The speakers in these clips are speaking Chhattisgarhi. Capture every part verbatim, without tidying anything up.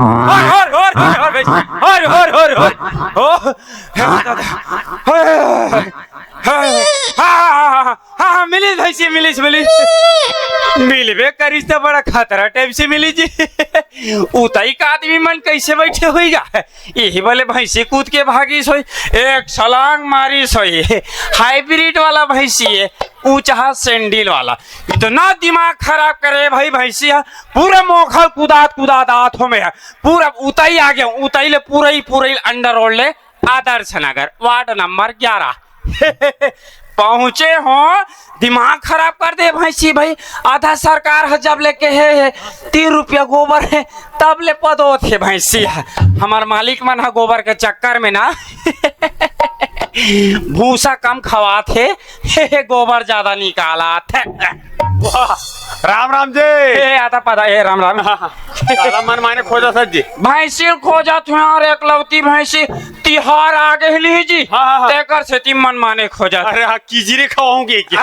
हर, हर, हर, हर, हर, भैंसी। हर, हर, हर, हर। ओ, हे दादा। हे, हे, हे। हाँ, हाँ, हाँ, हाँ, हाँ, हाँ, मिलिस भैंसी, मिलिस, मिलिस। मिलबे करिस त बड़ा खतरा टाइप से मिलिस जी। उतई का आदमी मन कैसे बैठे होइगा? यही वाले भैंसी कूद के भागिस होई। एक छलांग मारिस होई। हाइब्रिड वाला भैंसी है, ऊंचा सैंडल वाला। इतना दिमाग खराब करे भाई भैंसी है। पूरा मोखल कुदात कुदात आत हो में है। पूरा उतई आ गया, उतई ले पूरा ही, पूरा ही अंडर रोड ले आदर्श नगर, वार्ड नंबर ग्यारह। पहुंचे हो, दिमाग खराब कर दे भैंसी भाई। आधा सरकार ह जब लेके हे, हे तीन रुपया गोबर है, तब ले पदोत हे भैंसी ह। हमार मालिक मन ह गोबर के चक्कर में ना भूसा कम खवात हे, गोबर ज्यादा निकालत हे। वाह, राम राम जी। ए, आता पता, ए, राम राम। हाँ, हाँ। साला मन माने खोजत हस जी। भैंसी खोजत हूँ यार, एकलौती भैंसी तिहार आ गए ली जी। हाँ, हाँ, हाँ। तेकर सेती मन माने खोजत। अरे हाँ, किजरी खवाऊंगी क्या?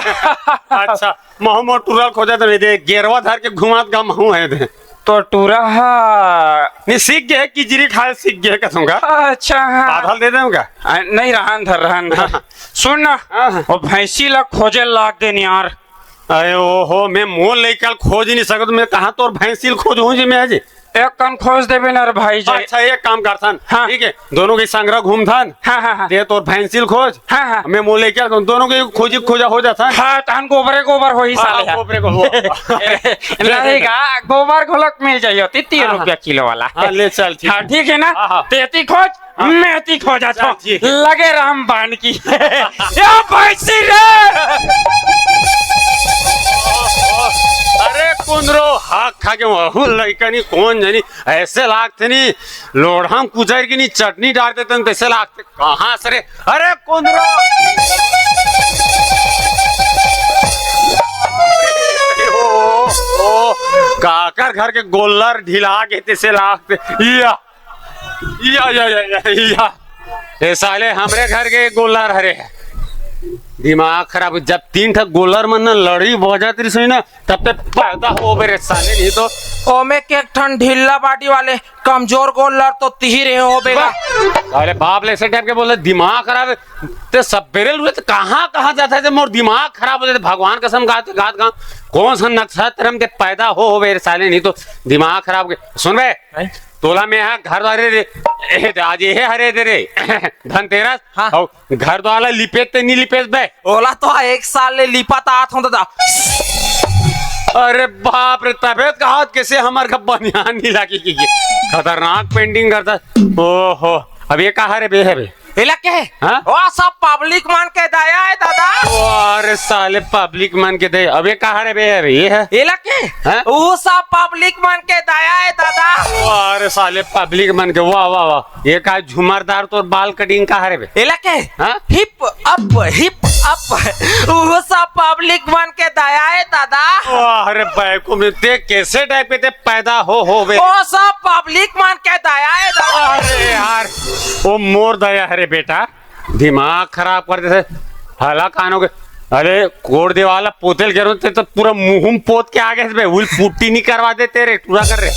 अच्छा, महू मोर टूरा ल खोजत रहे दे, गेरवा धर के घुमात गा महू है दे। तो टूरा हा। नहीं, सीख गए, किजरी खाए सीख गए, कसम का। अच्छा, हाँ। आधा दे देंगे का? आ, नहीं, रहन धर, रहन धर। हाँ। सुन ना, हाँ, हाँ। वो भैंसी ला खोजे लाग देन यार। अरे ओहो, मैं मोर लइका ल खोज नहीं सकत, मैं कहाँ तोर भैंसी ल खोजहूँ जी मैं आज? एक कन खोज देबे ना रे भाई जी। अच्छा, एक काम करथन, हाँ। ठीक है, दोनों के संगरा घूमथन, हाँ, हाँ, हाँ। ते तोर भैंसी ल खोज, हाँ, हाँ। मैं मोर लइका ल, दोनों के खोजी खोजा हो जाथन। हाँ, तहन गोबरे गोबर होही हाँ, साले हाँ, हा। गोबरे गोबर। नहीं गा, गोबर घोलक मिल जाइयो, ती तीन हाँ, हाँ। रुपया किलो वाला। हाँ, ले चल, ठीक। हाँ, ठीक है ना? हाँ, हाँ। ते एती खोज, हाँ। मैं एती खोजत चल, हूँ। ठीक है। लगे राम बान की। या भैंसी रे! अरे कुंदरो, हाक खा के वहू लइका नहीं, कौन जानी, ऐसे लागथे नहीं, लोढ़ा म कुचर के नहीं, चटनी डार देते हैं, तैसे लागथे। कहाँ से रे? अरे कुंदरो! ओ, ओ, काकर घर के गोल्लर ढिला के तैसे लागथे। या, या, या, या, या, या। ये साले हमरे घर के गोल्लर हरे। दिमाग खराब, जब तीन ठक गोल्लर मन न लड़ी बजत रही सोई ना, तब ते पैदा होबे रे साले, नहीं तो। ओमे के एक ठन ढिल्ला body वाले कमजोर गोल्लर तो तिही रहे होबे गा। अरे बाप ले, ऐसे टाइप के बोले, दिमाग खराब है। ते सबेरे उठे ते कहाँ, कहाँ जाता है, ते मोर दिमाग खराब हो जाता है। भगवान कसम, गात, गात, गात, कौन सा नक्षत्र में ते पैदा हो, होबे रे साले, नहीं तो दिमाग खराब के। सुन बे, हैं? तोला में यहाँ घर द्वारे दे, ए, आज ये हरे दे रे, धनतेरस, हाँ। और घर द्वार ला लिपेस ते नहीं लिपेस बे? ओला तो एक साल ले लिपत आत हों दादा। अरे बाप रे, तबे त कहात कैसे हमर घर बनियान नहीं लागे कि, कि खतरनाक painting करता। ओहो, अब ये कहाँ रे बे है बे? एला के? हाँ? ओ सब public मन के दया है दादा। ओ, अरे साले public मन के दया। अब ये कहाँ रे बे है बे? ये है? एला के? हाँ? ओ सब public मन के दया है दादा। ओ, अरे साले public मन के, वाह, वाह, वाह। ये का झुमरदार तोर बाल cutting का हरे बे? एला के? हाँ? Hip up, hip up। वो सब public मन के दया है दादा। वाह रे बैकू में, ते कैसे टाइप के ते पैदा हो, हो बे? वो सब public मन के दया है दादा। अरे यार, वो मोर दया हरे बेटा, दिमाग खराब कर देथे। हला कान हो गए। अरे कोड़ देवाला पोतेल के रोते तो पूरा मुंह में पोत के आ गए बे, उल पुट्टी नहीं करवा देते रे, पूरा कर रे।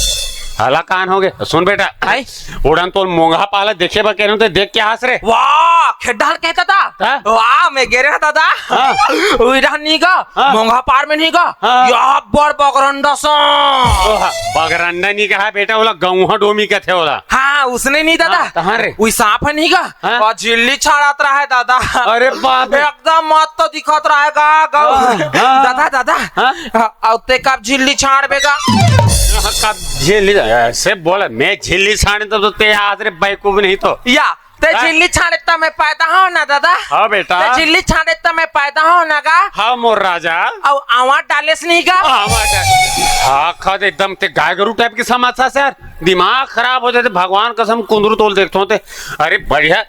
हला कान हो गए। सुन बेटा, आई। उड़न तोल मोंघा पाला देखे बा कह रहे हो, तो देख के हंस रे। वाह, खेड्डा कहता था। हाँ? वाह, मैं गे रहा दादा। हाँ। उइरा नहीं गा, हाँ। मोंघा पार में नहीं गा। हाँ। या बड़ बगरंडा सा। ओ, हाँ, बगरंडा नहीं कहा बेटा, बोला गौहा डोमी कहते बोला। हाँ, उसने नहीं दादा। हाँ, कहाँ रे? उई सांप है नहीं गा। हाँ? और झिल्ली छाड़त रहा है दादा। अरे बाप रे। एकदम मस्त दिखत रहा है गा, गौ। हाँ, हाँ। दादा, दादा। हाँ? हाँ, और ते कब झिल्ली छाड़बे गा? हाँ, कब झिल्ली? ऐसे बोला, मैं झिल्ली छाड़े तब तो ते आज रे बैकूफ नहीं तो। या, ते हाँ? झिल्ली छाड़े त मैं पैदा हो ना दादा। हाँ बेटा। ते झिल्ली छाड़े त मैं पैदा हो ना गा। हाँ मोर राजा। और आवाज डालेस नहीं गा। आवाज डाल। हाँ, खद एकदम ते गाय गरु टाइप के समझ सा यार। दिमाग खराब हो जाते, भगवान कसम कुंदरू तोल देखते होते। अरे बढ़िया,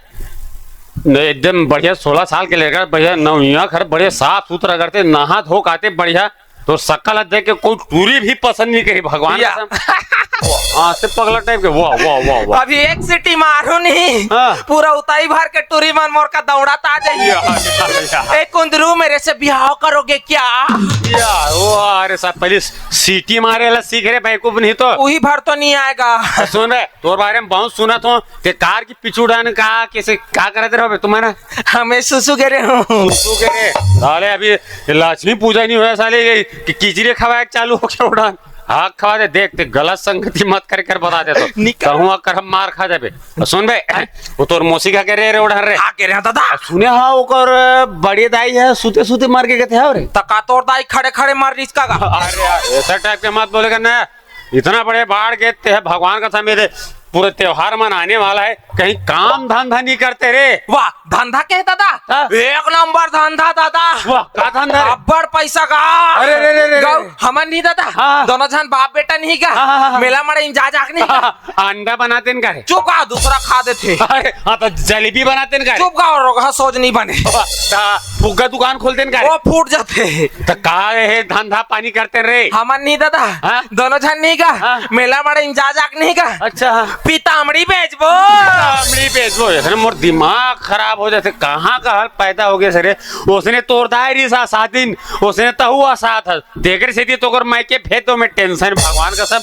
एकदम बढ़िया, सोलह साल के लड़का, बढ़िया नौइया घर, बढ़िया साफ सुथरा करते, नहा धो के आते, बढ़िया। तोर सकल देख के कोई टूरी भी पसंद नहीं करी, भगवान या। कसम। हाँ, से पगला टाइप के, वाह, वाह, वाह, वाह। अभी एक सीटी मारो नहीं, हाँ। पूरा उताई भर के टूरी मन मोर का दौड़ात आ जाही। या, या, या। ए कुंदरू, मेरे से बिहाव करोगे क्या? या, वो, अरे साहब, पहले सीटी मारे ला सीख रे, बेवकूफ नहीं तो। उही भर तो नहीं आएगा। सुन रे, तोर बारे में बहुत सुनत हों, ते कार की पिछू डान का, कैसे, का करत रहो बे तुम्हारा? हमें सुसु करे हों। सुसु करे? साले, अभी लक्ष्मी पूजा नहीं होया साले, ये कि-, किचरी खवाए चालू हो गया उड़ान। हाँ, खवा दे, देख, ते गलत संगति मत करे कर, बता दे तो। निकल। कहूँ अकर हम मार खा जाबे। सुन बे, वो तोर मौसी का के रे, रे उड़ान रे। हाँ, के रे, हाँ, दादा। सुने हाँ, ओकर बड़े दाई है, सुते सुते मर के कथे, हाँ रे। त का तोर दाई खड़े खड़े मर रिस का गा? अरे यार, ऐसा टाइप के मत बोले कर ना। इतना बड़े बाढ़ के ते है, भगवान का समय दे, पूरे त्योहार मनाने वाला है, कहीं काम धंधा नहीं करते रे। वाह, धंधा के है दादा? हाँ। एक नंबर धंधा दादा। वाह, का धंधा रे? अब्बड़ पैसा का। अरे रे रे रे रे। गौ, हमन नहीं दादा। हाँ। दोनों झन बाप बेटा नहीं का। हाँ, हाँ, हाँ, हाँ। मेला मड़ई में जा जाके नहीं का। हाँ, अंडा बनाते न का रे? चुप का, दूसरा खा देते। अरे, हाँ, तो जलेबी बनाते न का रे? चुप का, और रोगहा सोच नहीं बने। वाह, ता फुग्गा दुकान खोलते न का रे? वो फूट जाते। त का हे धंधा पानी करते रे? हमन नहीं दादा, हाँ? दोनों झन नहीं का, हाँ? मेला मड़ई में जा जाके नहीं का, अच्छा, हाँ। पीतामड़ी बेचबो। पीतामड़ी बेचबो, ऐसने मोर दिमाग खराब हो जाथे, कहाँ का हाल पैदा हो गया सरे। ओसने तोर दाई रिस असादिन, ओसने तहू असाद हस, तेकर सेती तोकर मायके भेज दो मैं टेंशन, भगवान कसम।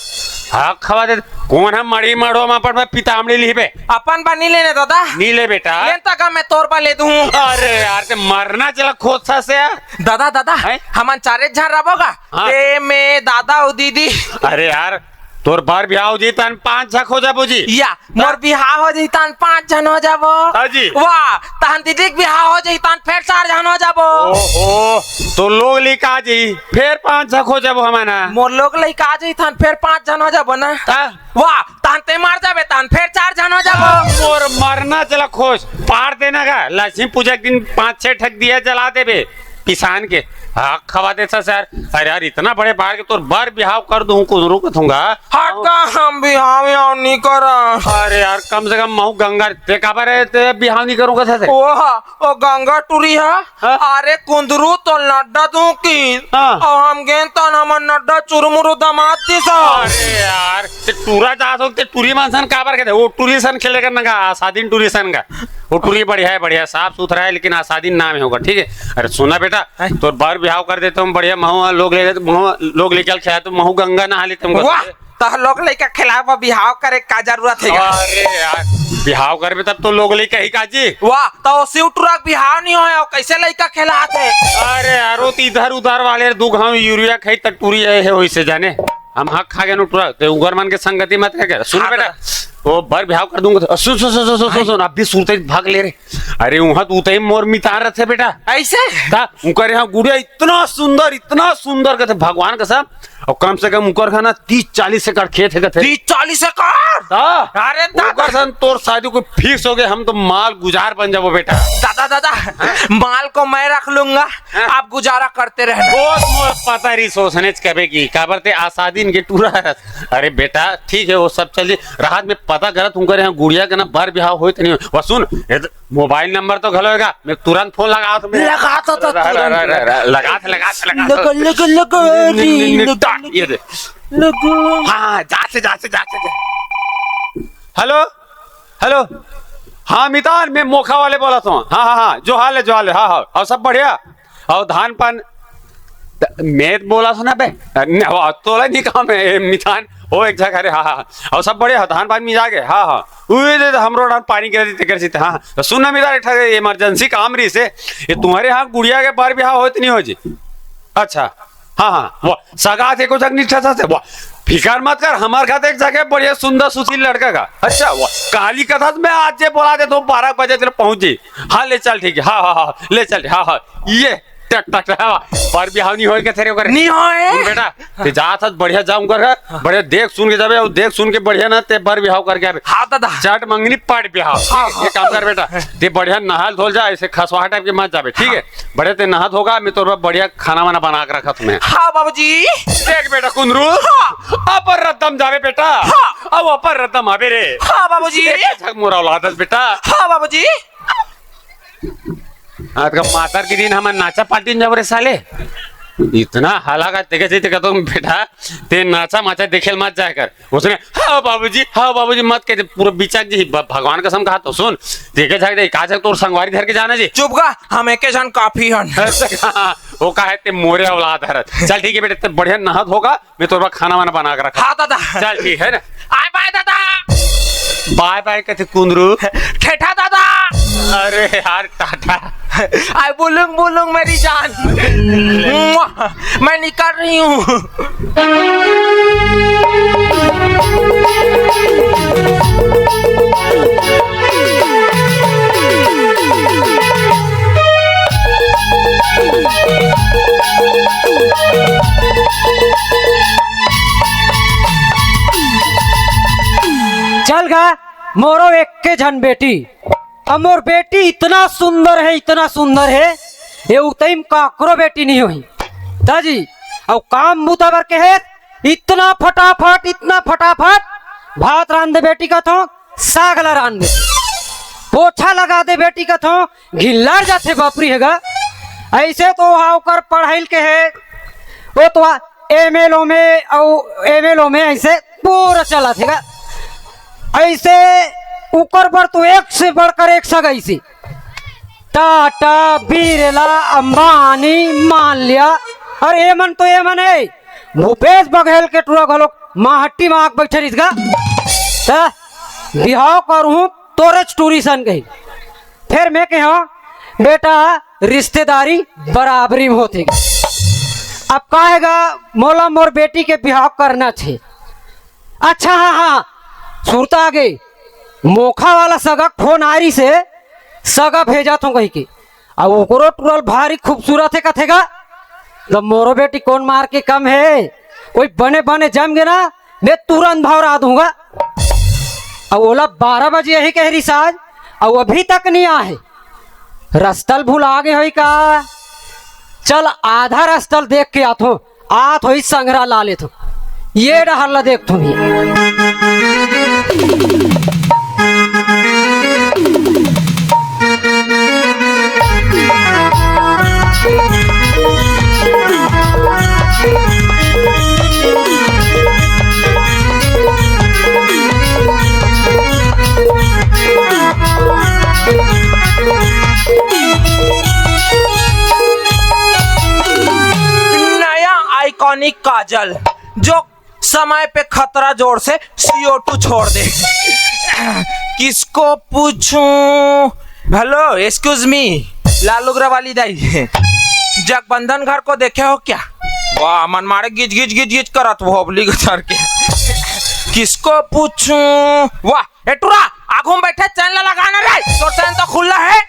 हाँ, खवा दे, कौन हम मड़ी मड़ो में अपन में पीतामड़ी लिहबे? अपन बा नहीं लेने दादा। नहीं ले बेटा। लेन तक मैं तोर बा ले दूँ। अरे यार, ते मरना चला खोद सा से यार। दादा, दादा, हैं? हमन चारे झन रबो गा। हाँ। ते, मैं, दादा अउ दीदी। अरे यार, तोर बर बिहाव हो जाही तहन पांच झक हो जाबो जी। या, मोर बिहाव हो जाही तहन पांच झन हो जाबो। हाँ जी। वाह, तहन दीदी के बिहाव हो जाही तहन फेर चार झन हो जाबो। ओहो, तो लोग लइका आ जाही, फेर पांच झक हो जाबो हमन ह। मोर लोग लइका आ जाही तहन फेर पांच झन हो जाबो ना। हाँ। वाह, तहन ते मर जाबे, तहन फेर चार झन हो जाबो। मोर मरना चला खोज, पार देना गा, लक्ष्मी पूजा के दिन पांच छह ठक दिया जला देबे पिसान के। हाँ, खवा दे सा सर। अरे यार, इतना बड़े बाढ़ के तोर बर बिहाव कर दूं, कुंदरू कथूंगा। हट का, हम बिहाव याव नहीं करा। अरे यार, कम से कम महू गंगा, ते काबर है, ते बिहाव नहीं करूंगा सा से। ओहा, ओ गंगा टूरी हा, हाँ? अरे कुंदरू तो नड्डा दूं की, हाँ। अउ हम गेन तन हमर नड्डा चुरमुरु दमाद दिस हा। अरे यार, ते टूरा जात हो, ते टूरी मन सन काबर कहते? वो टूरी सन खेले करना का, आसादीन टूरी सन का। वो टूरी बढ़िया है, बढ़िया, साफ सुथरा है, लेकिन आसादीन नाम है होगा, ठीक है? अरे सुना बेटा, हैं? तोर बर बिहाव कर देते हम, बढ़िया महू लोग ले, महू लोग लेके खेला तो महू गंगा नहा लेते हम। वाह! त लोग लइका खेलाए बर बिहाव करे का जरूरत हे गा? अरे यार, बिहाव करबे तब तो लोग लइका ही का जी। वाह, त ओ शिव टूरा के बिहाव नहीं होय, ओ कैसे लइका खेलात हे? अरे यार, वो तो इधर उधर वाले दू घाव यूरिया खाई त टूरी आए है वैसे जाने। हम हक खा गए टूरा, ते उगर मन के संगति मत कर। सुन हाँ बेटा, तो। वो बर बिहाव कर दूंगा तो, सुन, सुन, सुन, सुन, सुन, भाई। सुन, अब भी सुरते भाग ले रे। अरे वहाँ तो उतई मोर मितान रथे बेटा। ऐसे? ता, उनकर यहाँ गुड़िया इतना सुंदर, इतना सुंदर कहते भगवान कसम। और कम से कम उकर खाना तीस चालीस एकड़ खेत है कहते। तीस चालीस एकड़? हाँ। अरे दा- ओकर सन तोर शादी को फिक्स हो गए, हम तो माल गुजार बन जाबो बेटा। दादा, दादा, माल को मैं रख लूंगा, हाँ। आप गुजारा करते रहना। बहुत मोर पता रही सोचने कबे की, काबर ते आसादीन के टूरा है। अरे बेटा, ठीक है, वो सब चल जी। रात में पता करत उनकर यहाँ गुड़िया के ना बर बिहाव होय त नहीं होय। वा सुन, ये तो मोबाइल नंबर तो घलो हेगा, मैं तुरंत फोन लगावत हूँ मैं। लगात हो तो तुरंत। लगात, लगात, लगात। लगा, लगा, लगा रे, नि-, नि-, नि-, लगा, ये दे। लगा। हाँ, जा से, जा से, जा से, जा। Hello, hello. हाँ, मितान, मैं मोखा वाले बोलत हूँ। हाँ, हाँ, हाँ, जो हाल है, जो हाल है। हाँ, हाँ, और सब बढ़िया? अउ धान पान त-, मैं बोलत हूँ ना बे, न-, वो तोला नहीं कहा मैं, ए, मितान, वो एक जगह रे, हाँ, हाँ, हाँ। अउ सब बढ़िया, धान पान मिजा गे, हाँ, हाँ। उई दे, हमरो डान पानी गिरा देते, कर सीते, हाँ, हाँ। तो सुन ना मितान, एक ठा emergency काम रही से, ये तुम्हारे यहाँ गुड़िया के बर बिहाव होत नहीं हो जी? अच्छा, हाँ, हाँ, वो सगा थे कुछ अग्नि ठसा से, वो फिकर मत कर, हमार घर एक जगह बढ़िया सुंदर सुशील लड़का का। अच्छा, वो काली कथा में आज जे बोला दे तो बारह बजे तेरे पहुँच जी। हाँ, ले चल, ठीक है, हाँ, हाँ, हाँ, ले चल, हाँ, हाँ। ये टक, टक, टक, हाँ, बर बिहाव नहीं होय के तेरे ओकर। नहीं होय। सुन बेटा, ते जात हस बढ़िया जा उनकर घर, बढ़िया देख सुन के जाबे, और देख सुन के बढ़िया ना ते बर बिहाव करके आबे। हाँ दादा। चट मंगनी पट बिहाव। हाँ, हाँ। ये काम कर बेटा, ते बढ़िया नहाल धोल जा, ऐसे खसवाहा टाइप के मत जाबे, ठीक है? बढ़िया ते नहा धोगा, मैं तोर बर बढ़िया खाना वाना बना के रखत हूँ मैं। हाँ बाबूजी। देख बेटा कुंदरू, हाँ। अपर रद्दम जाबे बेटा। हाँ। अब अपर रद्दम आबे रे। हाँ बाबूजी। एक झक मोरा औलाद हस बेटा। हाँ बाबूजी। आज का मातर के दिन हमन नाचा पार्टी में जाबो रे साले। इतना हाला का देखे थे, कहता हूँ, "बेटा, ते नाचा माचा देखे मत जाया कर।" उसने, "हाँ बाबूजी, हाँ बाबूजी" मत कह दे, पूरा बिचक जी, भ-, भगवान कसम कहा तो सुन, देखे जाके दे, कहा जाके तोर संगवारी धर के जाना जी। चुप गा, हम एके झन काफी हन। वो कहा है, "ते मोरे औलाद हरत।" चल ठीक है बेटा, ते बढ़िया नहात होगा, मैं तोर बर खाना वाना बना के रखा। हाँ दादा। चल ठीक है ना। आय बाय दादा। बाय बाय कथे कुंदरू। ठेठा दादा। अरे यार टाटा। आय बुलुंग बुलुंग मेरी जान। मुआ, मैं निकल रही हूँ। चल गा, मोरो एक्के झन बेटी। अब मोर बेटी इतना सुंदर है, इतना सुंदर है, ये उतई म काकरो बेटी नहीं होही। दाजी, अउ काम बूता बर के हे, इतना फटाफट, इतना फटाफट भात रांध दे बेटी कथों, साग ला रांध दे, पोछा लगा दे बेटी कथों, घिल्लर जाथे बापरी हे गा। ऐसे तो हा ओकर पढ़ाई के हे, वो तो एमएलओ में अउ एमएलओ में ऐसे पूरा चलत हे गा। ऐसे ओकर बर तो एक से बढ़कर एक सगाई से टाटा, बिरला, अंबानी, माल्या, अरे एमन तो एमन हे, भूपेश बघेल के टूरा घलोक माहट्टी म आके बइठे रहिस गा। त बिहाव करहूं तोरेच टूरी सन कही। फेर मैं कहेंव, "बेटा, रिश्तेदारी बराबरी म होथे।" अब का हे गा, मोला मोर बेटी के बिहाव करना हे। अच्छा, हाँ, हाँ, सुरता आगे, मोखा वाला सगा के फोन आय रहिसे, सगा भेजत हों कहिके। अब ओकरो टूरा ल भारी खूबसूरत हे कथे गा। त मोरो बेटी कोन मार के कम हे, कोई बने बने जम गे ना, मैं तुरंत भौंरा दूंगा। अब ओला बारह बजे यही कहे रहिस आज, अउ अभी तक नहीं आय हे। रस्ता ल भुला गे होही का? चल आधा रस्ता ल देख के आथों। आत होही संघरा ला लेथों, ये डहर ला देखथों भैया। नया आइकॉनिक काजल, जो समय पे खतरा जोर से सीओ टू छोड़ दे। किसको पूछूं? हेलो, एक्सक्यूज मी, लाल लुगरा वाली दाई, जगबंधन घर को देखे हो क्या? वाह, मन मारे गिज गिज गिज गिज करत वो हबली गचर के। किसको पूछूं? वाह, ए टुरा, आगू में बैठे चैन ला लगा ना रे, तोर चैन तो खुल्ला हे।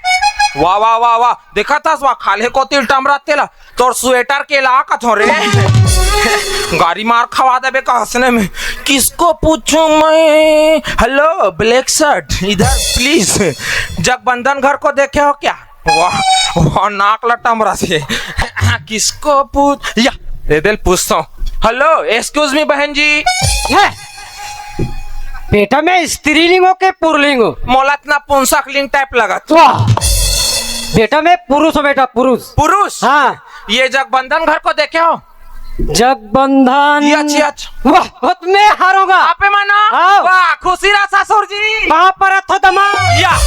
वाह, वाह, वाह, वाह, देखत हस वाह, खाल्हे कोती ल टमरत तेला, तोर स्वेटर के ला कथों रे। गारी मार खवा देबे का हंसने में। किसको पूछूं मैं? हेलो, ब्लैक शर्ट, इधर प्लीज। जगबंधन घर को देखे हो क्या? वाह, वाह, नाक ला टमरत हे। किसको पूछ, या, दे दे ल पूछता हूँ। हेलो, एक्सक्यूज मी बहन जी। हे, बेटा, मैं स्त्रीलिंग हों के पुरलिंग हों? मोला इतना पुंसकलिंग टाइप लगत। वाह, बेटा, मैं पुरुष हों बेटा, पुरुष। पुरुष? हाँ। ये जगबंधन घर को देखे हो? जगबंधन। यच, यच। वाह, बहुत मैं हारूंगा। आपे मानो? आओ। वाह, खुशी रहा ससुर जी। कहाँ पर अथो दमा? या।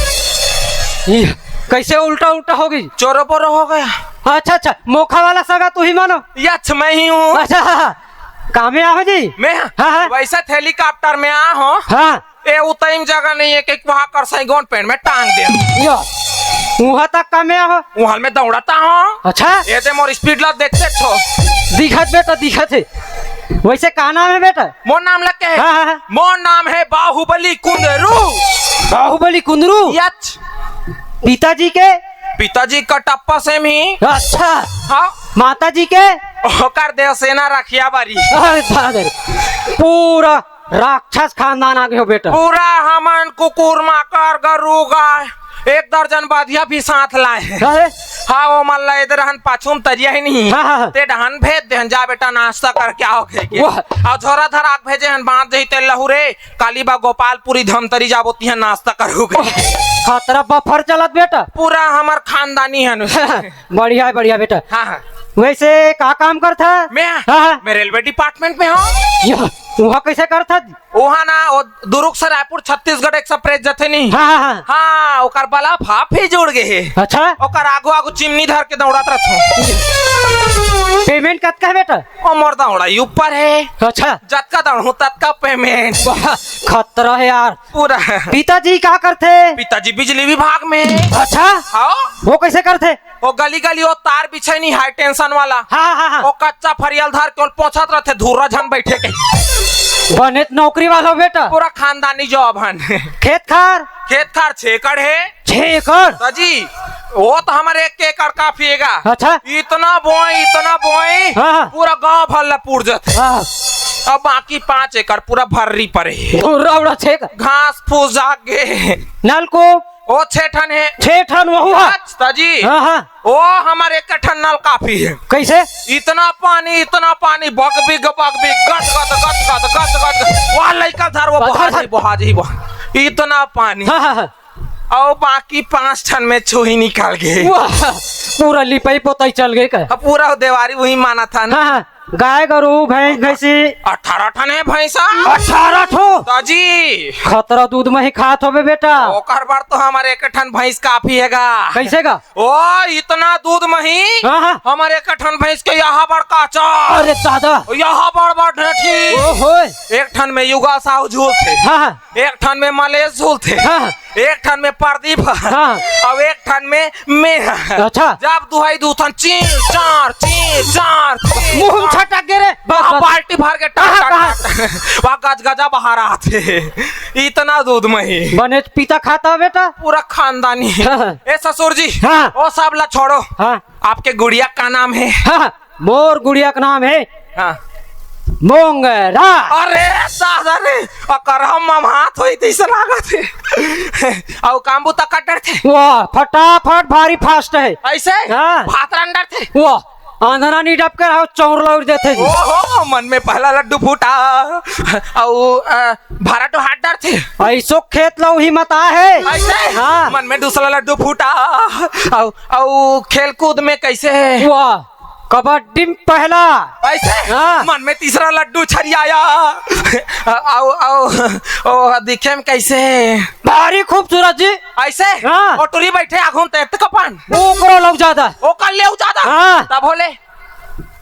ये कैसे उल्टा उल्टा हो गई? चोरो बोरो हो गया। अच्छा, अच्छा, मोखा वाला सगा तू ही मानो? यच, मैं ही हूँ। अच्छा, हाँ, हाँ। कहाँ में आहो जी? मैं? हाँ, हाँ। वैसे हेलीकॉप्टर में आ हूँ। हाँ। ए, उतई म जगह नहीं हे कि वहाँ कर सैगोन पेड़ में टांग दे। या, वहाँ तक का में हो? वहाँ में दौड़ता हूँ। अच्छा। ये ते मोर स्पीड ला देखते छो। दिखत बेटा, दिखत हे। वैसे का नाम हे बेटा? मोर नाम लग के हे। हाँ, हाँ, हाँ। मोर नाम हे बाहुबली कुंदरू। बाहुबली कुंदरू? यच। पिताजी के? पिताजी कटप्पा सेम ही। अच्छा। हाँ। माताजी के? ओकर देवसेना रखिया बारी। अरे दादा रे। पूरा राक्षस खानदान आ गे हो बेटा। पूरा हमन कुकुर, माकर, गरु, गाय, एक दर्जन बाधिया भी साथ लाए हे। अरे। हाँ, वो मन ला इधर हन पाछू म तरिया ही नहीं। हाँ, हाँ, हाँ। ते डहन भेज देहन, जा बेटा नाश्ता करके आओ कहिके। वाह। अउ झोरा धरा के भेजे हन, बांध देही ते लहू रे, काली बा गोपालपुरी धमतरी जाबो तिहां नाश्ता करहू कहिके। खतरा बफर चलत बेटा। पूरा हमर खानदानी हन। बढ़िया हे, बढ़िया बेटा। हाँ, हाँ। वैसे का काम करथा? मैं? हाँ, हाँ। मैं रेलवे डिपार्टमेंट में हूँ। या, वहाँ कैसे करथा? वहाँ ना, वो दुरुग से रायपुर छत्तीसगढ़ एक्सप्रेस जथे नहीं। हाँ, हाँ, हाँ। हाँ, ओकर बल्ब हाफ ही जुड़ गए हे। अच्छा। ओकर आगू आगू चिमनी धर के दौड़त रहथों। पेमेंट कतका हे बेटा? ओ मोर दौड़ा ही ऊपर हे। अच्छा। जतका दौड़हूँ ततका पेमेंट। वाह, खतरा हे यार। पूरा। पिताजी का करथे? पिताजी बिजली विभाग में। अच्छा। हाँ। वो कैसे करथे? वो गली गली वो तार बिछे नहीं, हाई टेंशन वाला। हाँ, हाँ, हाँ। वो कच्चा फरियल धर के ओल पोंछत रहथे, धुर्रा झन बैठे के। बने त नौकरी वाला हो बेटा। पूरा खानदानी जॉब हन। खेत खार? खेत खार छे एकड़ हे। छे एकड़? दाजी, वो तो हमर एक एकड़ काफी हे गा। अच्छा। इतना बोए, इतना बोए, हाँ, हाँ। पूरा गांव भर ला पुर जाथे। हाँ। अब बाकी पाँच एकड़ पूरा भर्री परे हे। पूरा उड़ा छे एकड़। घास फूस जाग गे। नलकूप? वो छे ठन हे। छे ठन वहू हा? अच्छा जी। हाँ, हाँ। वो हमर एक ठन नल काफी हे। कैसे? इतना पानी, इतना पानी, बगबिग, बगबिग, गद, गद, गद, गद, गद, गद, गद। वहाँ लइका धर, वो बहा जी, बहा जी, बहा। इतना पानी। हाँ, हाँ, हाँ। अउ बाकी पाँच ठन में छुही निकल गे। वाह, पूरा लिपाई पोताई चल गे का? अब पूरा देवारी वही मानत हन। हाँ, हाँ। गाय गरू, भैंस, भैंसी। अठारह ठन हे भैंसा। अठारह ठो? दाजी। खतरा दूध मही खात होबे बेटा। ओकर बर तो हमर एक ठन भैंस काफी हे गा। कैसे गा? ओ, इतना दूध मही। हाँ, हाँ। हमर एक ठन भैंस के यहाँ बड़ काचा। अरे दादा। यहाँ बड़ बड़ ढेठी। ओहो। एक ठन में युगल साहू झूलथे। हाँ, हाँ। एक ठन में मलेश झूलथे। हाँ। एक ठन में प्रदीप। हाँ। अउ एक ठन में मैं। अच्छा। जब दुहाई दू ठन चीं चां, चीं चां, चीं मुंह में चां। छटक गे रे। बस, वहाँ बस। बाल्टी भर के टक, कहाँ, टक, कहाँ? टक। वहाँ गजगजा बाहर आथे। इतना दूध मही। बने पीता खाता बेटा। पूरा खानदानी। हाँ। ए ससुर जी, हाँ। वो सब ला छोड़ो। हाँ। आपके गुड़िया का नाम हे? हाँ। मोर गुड़िया के नाम हे हाँ। मोंगरा। अरे दादा रे, अकरहा ममहात होही तइसे लागत हे। अउ काम बूता कर डरथे? वाह, फटाफट भारी fast हे। अइसे? हाँ। भात रांध डरथे? वाह, अंधरा नी डबके रहो, चौर लौर देथे जी। ओहो, मन में पहला लड्डू फूटा, अउ, अ, भारा डोहार डरथे। अइसो खेत लौही मता हे। अइसे? हाँ। मन में दूसरा लड्डू फूटा, अउ, अउ खेल कूद में कइसे हे? वाह। कबड्डी में पहला। अइसे? हाँ। मन में तीसरा लड्डू छरियाया। अउ, अउ, ओ, दिखे में कइसे? भारी खूबसूरत जी। अइसे? हाँ। ओ टुरी बइठे आघू में तें कपान। ओकरो लउ जादा। ओकर ले जादा? हाँ। तब होले?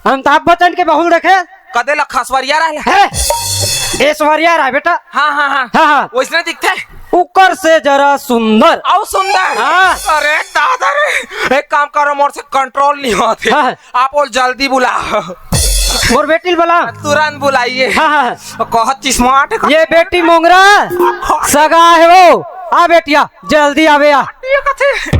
अमिताभ बच्चन के बहू ल देखे? कदे ला खसवरिया रहला? हे, ऐश्वर्या राय बेटा। हाँ, हाँ, हाँ। हाँ, हाँ। वइसने दिखथे? उकर से जरा सुंदर। अउ सुंदर? हाँ। अरे दादा रे, एक काम करो, मोर से control नहीं होत हे। हाँ। आप ओला जल्दी बुलाओ। मोर बेटी ल बुला। तुरंत बुलाइए। हाँ, हाँ। कहत ची smart हे। ये बेटी मोंगरा, सगा हे वो। आ बेटिया, जल्दी आवे आ। ये कथे।